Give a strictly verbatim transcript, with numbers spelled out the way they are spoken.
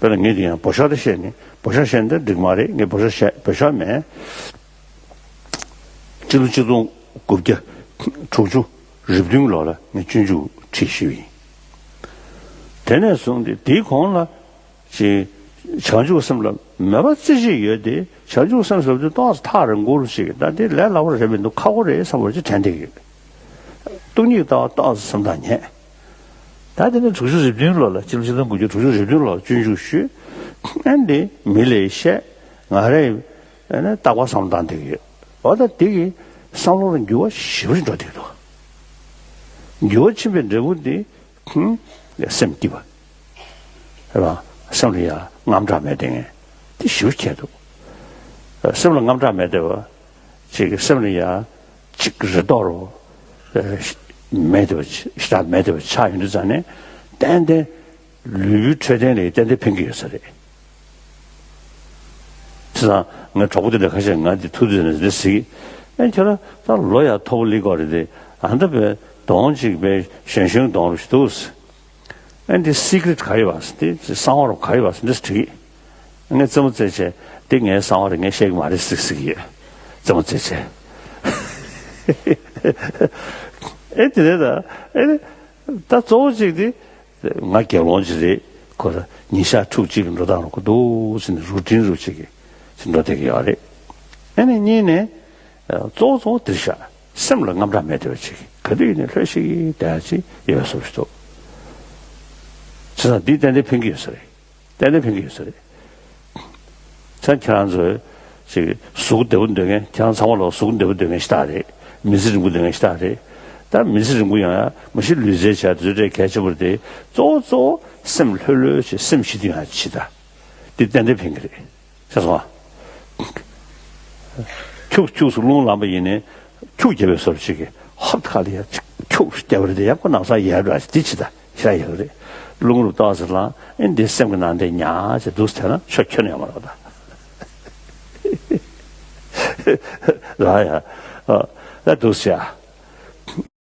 དཔེར་ན་ངས་འདི་ཡང་འབོ་ཤོག་དེ་བཤད་ནི་འབོ་ཤོག་བཤད་ན་འགྲིག་མ་རེད། ངས་འབོ་ཤོག་བཤད་འབོ་ཤོག་མེད། སྤྱི་ལོ་ཆིག་སྟོང་དགུ་བརྒྱ་དྲུག་ཅུ་རེ་བདུན་ལོ་ལ་ངས་སྤྱོད་འཇུག་བྲིས་ཞུས་ཡིན། དེ་ནས་བཟུང་སྟེ་དེའི་གོང་ལ་ཅིག་བྱང་ཆུབ་སེམས་ལ་མོས་པ་རྩེ་གཅིག་ཡོད་དེ། བྱང་ཆུབ་སེམས་ཟེར་བ་དེ་ཏོག་ཙམ་ཐག་རིང་པོ་ཅིག་ད་དེ་ལས་སླ་པོ་རེད་མི་འདུག་ཁག་པོ་རེད་བསམ་པ་ཅིག་དྲན་བསྡད་ཡོད། སྟོང་ཉིད་ལྟ་བ་ཏོག་ཙམ་སེམས་ཐག་ཉེ། ད་དེ་ནས་དྲུག་ཅུ་རེ་བདུན་ལོ་ལ་སྤྱི་ལོ་ཆིག་སྟོང་དགུ་བརྒྱ་དྲུག་ཅུ་རེ་བདུན་ལོ་ལ་སྤྱོད་འཇུག་ཞུས། ཨ་ནི་མི་ལ་བཤད། ང་རང་ཨ་ནི་རྟག་པར་བསམ་བློ་བཏང་བསྡད་ཀྱི་ཡོད། འོ་ད་དེ་གི་བསམ་བློ་ལ་འགྱུར་བ་ཞེ་པོ་ཅིག་འགྲོ་བསྡད་ཀྱི་འདུག་འགྱུར་བ་ཕྱིན་པའི་འབྲས་བུ་དེ་ཧུམ་སེམས་སྐྱིད་པ། རེད་པ། སེམས་ལ་ཡང་དངངས་སྐྲག་མེད་བསྡད་མཁན་དེ་ཞེ་པོ་ཁྱད་འདུག་སེམས་ལ་དངངས་སྐྲག་མེད་བསྡད་པ། ཅིག་སེམས་ལ་ཡང་ཅིག་རེ་དོགས་རོ། ཨ་མེད་བསྡད་པ་ཞེ་དྲག་མེད་བསྡད་པ་ཆགས་ཡོང་དུས་ཙང་ནས་ཏན་ཏན་ལུས་པོའི་འཕྲོད་བསྟེན་ལ་ཏན་ཏན་ཕན་གྱི་ཡོད་ས་རེད། བྱས་ཙང་ངའི་གྲོགས་པོ་དེ་འདྲ་ཁ་ཤས་ང་འདི་ཐུག་དུས་ནས་འདི་ཟེར་གི། ཨེ་ཁྱོད་རང་ད་ལོ་ཡང་མཐོ་པོ་སླེབས་ཀྱི་རེད་དེ། ཨ་ད་བས་གདོང་ཅིག་བས་གཞོན་གཞོན་གདོང་རུ་ཞིག་འདུག་ཨེ་འདི་སི་ཀི་རེ་ཊི་ག་ཡོད་པ་འདི་གསང་བ་རུ་ག་ཡོད་པ་འདི་དྲིས། ངས་རྩེད་མོ་རྩེ་བྱས་འདི་ངའི་གསང་བ་རེད། ངས་བཤད་ཀྱི་མ་རེད་ཟེར་ཟེར་གི་ཡོད། རྩེད་མོ་རྩེ་བྱས། ཨེ་དེ་ནས་ད་ཨེ་ད་གཙོ་བོ་གཅིག་འདི། ང་དགེ་སློང་ཅིག་རེད། ཁོ་ལ་ཉིན་ཞག་ཕྲུགས་གཅིག་གི་འགྲོ་སྟངས་རུ་ཁོ་འདུག་ཟེར་ནས་རུ་ཊིན་རུ་གཅིག་གི་ཅིག་འགྲོ་བསྡད་ཀྱི་ཡོད་རེད། ཨ་ནི་གཉིས་ནས་གཙོ་བོ་གཙོ་བོ་འདིར་བཞག་སེམས་ལ་དངངས་སྐྲག་མེད་བསྡད་པ་ཅིག་ག་དུས་ཡིན་ནའི་ལྷོད་ཤིག་བསྡད་ཡ་ཅིག་ཡོད་པའི་བཟོ་ཞིག་འདུག་བྱས་ཙང་འདིས་ཏན་ཏན་ཕན་གྱི་ཡོད་ས་རེད། ཏན་ཏན་ཕན་གྱི་ཡོད་ས་རེད། ད་ཁྱེད་རང་ཚོས་ཅིག་གཟུགས་བདེ་པོ་འདོད་མཁན་ཁྱེད་རང་ཚང་མ་ལོ་གཟུགས་བདེ་པོ་འདོད་མཁན་ཞིག་ད་རེད། མི་ཚེ་རིང་པོ་འདོད་མཁན་ཞིག་ད་རེད། ད་མི་ཚེ་རིང་པོ་ཡོང་ཡ་མ་གཞི་ལུས་རྩལ་བྱ་དེ་ཚོ་གལ་ཆེན་པོ་རེད་དེ། གཙོ་བོ་གཙོ་བོ་སེམས་ལྷོད་ལྷོད་བྱེད་སེམས་ཞི་བདེ་ཡོང་ཡ་བྱེད་ད། འདི་ཏན་ཏན་ཕན་གྱི་རེད། ཤེས་སོང་ཨ། ཁྱུག་ཁྱུག་སུ་རླུང་ལངས་པ་ཡིན་ནའི་ཁྱུག་རྒྱབ་པའི་བཟོ་འདྲ་ཅིག་གིས་ཧབ་ཁ་ལ་ཡ་ཁྱུག་རྒྱབ་པ་རེད་དེ་ཡ་ཁོ་ནམ་སང་ཡལ་འགྲོ་ཡ་འདི་བྱེད་ད་ཤ་ཡག་རེད། རླུང་རུ་ཏོག་ཙམ་ལངས་ཨེ་འདི་སེམས་ཀྱི་ནང་དེ་ཉག་ཅིག་འདུག་སེ་ཐལ་ན་ཤོ་ཁྱོན་ནས་ཡོང་མ་རེད་པ་ད། ར་ཡ། ཨ་ད་འདུག་སེ་ཡ།